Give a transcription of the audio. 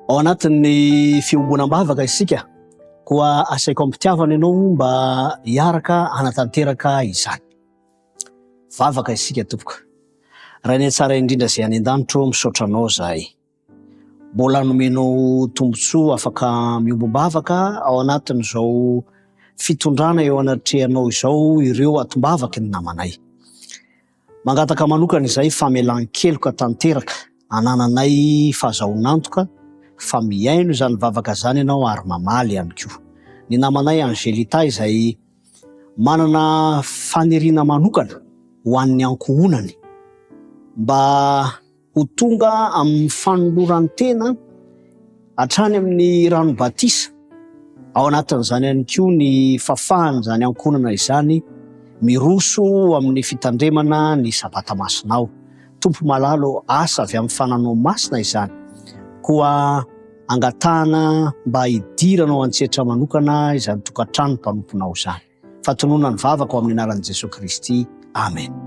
Ao anatin'ny fiombonam-bavaka isika, koa asaiko am-pitiavana ianao mba hiaraka hanatanteraka izany. Vavaka isika tompoko. Rainay tsara indrindra izay any an-danitra ô, misaotra anao izahay. Mbola nomenao tombontsoa afaka miombom-bavaka ao anatin'izao fitondrana eo anatrehanao izao ireo atom-bavaky ny namanay. Mangataka manokana izay famelan-keloka tanteraka anananay fahazahoan'antoka fa mihaino izany vavaka izany ianao ary mamaly ihany koa. Ny namanay Angelita izay manana faniriana manokana ho an'ny ankohonany mba ho tonga amin'ny fanoloran-tena hatrany amin'ny rano batisa, ao anatin'izany ihany koa ny fahafahan'izany ankohonana izany miroso amin'ny fitandremana ny Sabata Masinao. Tompo malala ô, asa avy amin'ny Fananao Masina izany, koa angatahana mba hidiranao an-tsetra manokana izany tokantrano mpanomponao izany. Fa tononina ny vavaka ao amin'ny anaran'i Jesoa Kristy. Amen.